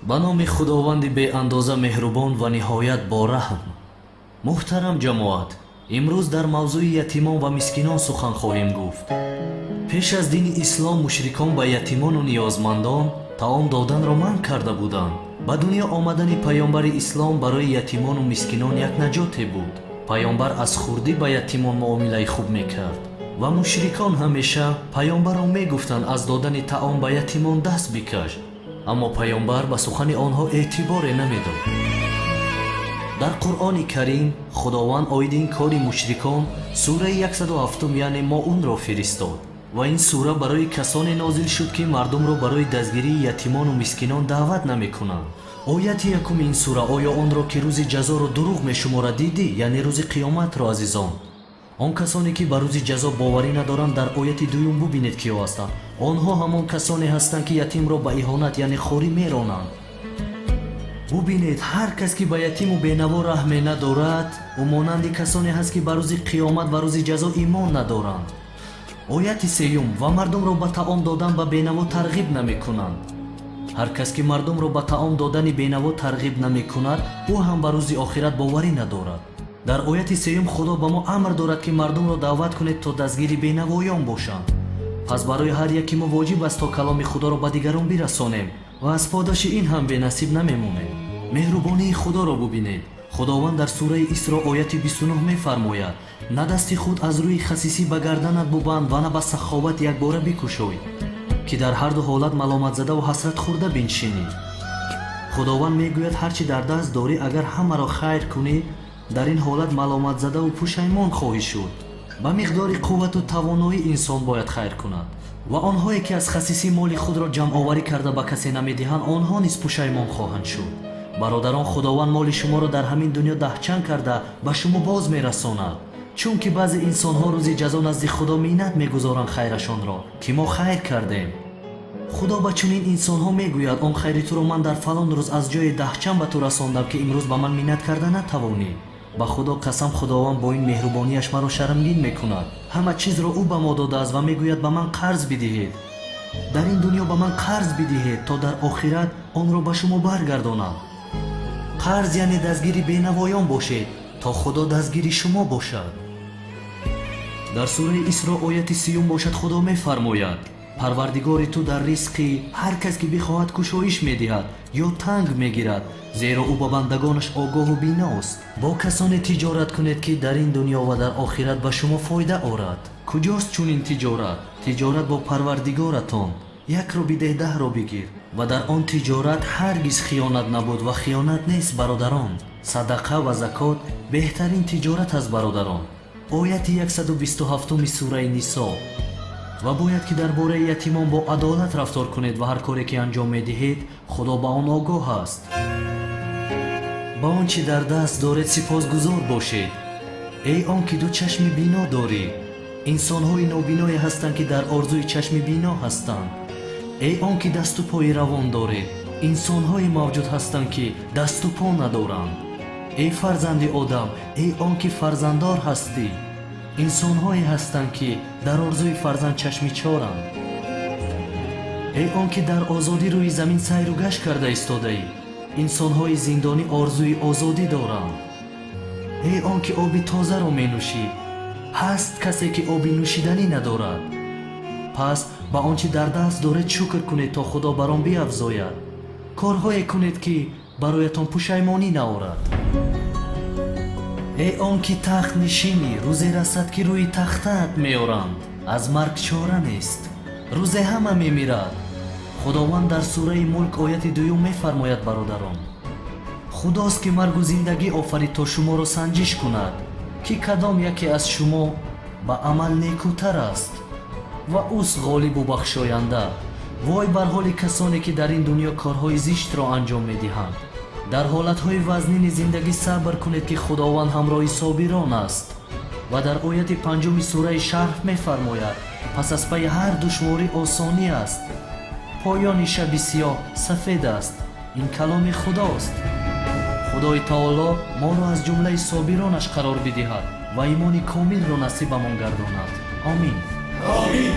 Ба номи Худованди беандоза меҳрубон ва ниҳоят бораҳм. Муҳтарам ҷамоат, имрӯз дар мавзӯи ятимон ва мискинон сухан хоҳем гуфт. Пеш аз дини ислом мушрикон ба ятимону ниёзмандон таом доданро манъ карда буданд. Ба дунё омадани паёмбари ислом барои ятимону мискинон як наҷоте буд. Паёмбар аз хурдӣ ба ятимон муомилаи хуб мекард ва мушрикон ҳамеша паёмбарро мегуфтанд: аз додани таом ба ятимон даст бикаш. Аммо паёмбар ба сухани онҳо эътиборе намедод. Дар Қуръони Карим Худованд оиди ин кори мушрикон сураи 107, яъне Моунро фиристод ва ин сура барои касоне нозил шуд, ки мардумро барои дастгирии ятимону мискинон даъват намекунанд. Ояти якуми ин сура: «Оё онро, ки рӯзи ҷазоро дурӯғ мешуморад, дидӣ?» Яъне рӯзи қиёматро. Азизон, он касоне, ки ба рӯзи ҷазо боварӣ надоранд, дар ояти дуюм бубинед, киё ҳастанд. Онҳо ҳамон касоне ҳастанд, ки ятимро ба иҳонат, яъне хорӣ, меронанд. Бубинед, ҳар кас, ки ба ятиму бенаво раҳме надорад, ӯ монанди касоне ҳаст, ки ба рӯзи қиёмат ва рӯзи ҷазо имон надоранд. Ояти сеюм: ва мардумро ба таом додан ба бенаво тарғиб намекунанд. Ҳар кас, ки мардумро ба таом додани бенаво тарғиб намекунад, ӯ ҳам ба рӯзи охират боварӣ надорад. Дар ояти сеюм Худо ба мо амр дорад, ки мардумро даъват кунед, то дастгири бенавоён бошанд. Пас барои ҳар яки мо воҷиб аст, то каломи Худоро ба дигарон бирасонем ва аз подоши ин ҳам бенасиб намемонем. Меҳрубонии Худоро бубинед. Худованд дар сураи Исро, ояти 29 мефармояд: «На дасти худ аз рӯи хасисӣ ба гарданат бубанд ва на ба саховат якбора бикушой, ки дар ҳар ду ҳолат маломатзадаву ҳасратхӯрда биншинӣ». Худованд мегӯяд: ҳар чӣ дар даст дорӣ, агар ҳамаро хайр кунӣ, дар ин ҳолат маломатзадаву пушаймон хоҳӣ шуд. Ба миқдори қуввату тавоноӣ инсон бояд хайр кунад. Ва онҳое, ки аз хасисӣ моли худро ҷамъоварӣ карда, ба касе намедиҳанд, онҳо низ пушаймон хоҳанд шуд. Бародарон, Худованд моли шуморо дар ҳамин дунё даҳчанд карда ба шумо боз мерасонад, чунки баъзе инсонҳо рӯзи ҷазо назди Худо миннат мегузоранд хайрашонро, ки мо хайр кардем. Худо ба чунин инсонҳо мегӯяд: «Он хайри туро ман дар фалон рӯз аз ҷои даҳчанд ба ту расондам, ки имрӯз ба ман миннат карда натавонӣ». Ба Худо қасам, Худованд бо ин меҳрубонияш маро шармгин мекунад. Ҳама чизро ӯ ба мо додааст ва мегӯяд: «Ба ман қарз бидиҳед, дар ин дунё ба ман қарз бидиҳед, то дар охират онро ба шумо баргардонам». Қарз, яъне дастгири бенавоён бошед, то Худо дастгири шумо бошад. Дар сураи Исро, ояти 30 бошад, Худо мефармояд: «Парвардигори ту дар ризқи ҳар кас, ки бихоҳад, кушоиш медиҳад ё танг мегирад, зеро ӯ ба бандагонаш огоҳу биност». Бо касоне тиҷорат кунед, ки дар ин дунё ва дар охират ба шумо фоида орад. Куҷост чунин тиҷорат? Тиҷорат бо Парвардигоратон. Якро бидеҳ, 10-ро бигир. Ва дар он тиҷорат ҳаргиз хиёнат набуд ва хиёнат нест. Бародарон, садақа ва закот беҳтарин тиҷорат аст. Бародарон, ояти 127 сураи Нисо: ва бояд ки дар бораи ятимон бо адолат рафтор кунед ва ҳар коре, ки анҷом медиҳед, Худо ба он огоҳ аст. Ба он чӣ дар даст доред, сипосгузор бошед. Эй он ки ду чашми бино дорӣ, инсонҳои нобиное ҳастанд, ки дар орзуи чашми бино ҳастанд. Эй он ки дасту пои равон доред, инсонҳое мавҷуд ҳастанд, ки дасту по надоранд. Эй фарзанди одам, эй он ки фарзанддор ҳастӣ, инсонҳое ҳастанд, ки дар орзуи фарзанд чашми чоранд. Эй он ки дар озодӣ рӯи замин сайру гашт карда истодаӣ, инсонҳои зиндонӣ орзуи озодӣ доранд. Эй он ки оби тозаро менӯшӣ, ҳаст касе, ки оби нӯшиданӣ надорад. Пас ба он чӣ дар даст доред, шукр кунед, то Худо бар он биафзояд. Корҳое кунед, ки бароятон пушаймонӣ наорад. Эй он ки тахт нишинӣ, рӯзе расад, ки рӯи тахтаат меоранд. Аз марг чора нест, рӯзе ҳама мемирад. Худованд дар сураи Мулк, ояти дуюм мефармояд: «Бародарон, Худост, ки маргу зиндагӣ офарид, то шуморо санҷиш кунад, ки кадом яке аз шумо ба амал некӯтар аст, ва ӯст ғолибу бахшоянда». Вой бар ҳоли касоне, ки дар ин дунё корҳои зиштро анҷом медиҳанд. Дар ҳолатҳои вазнини зиндагӣ сабр кунед, ки Худованд ҳамроҳи собирон аст. Ва дар ояти панҷуми сураи Шарҳ мефармояд: «Пас аз пайи ҳар душворӣ осонӣ аст, поёни шаби сиёҳ сафед аст». Ин каломи Худост. Худои Таоло моро аз ҷумлаи собиронаш қарор бидиҳад ва имони комилро насибамон гардонад. Омин. Омин.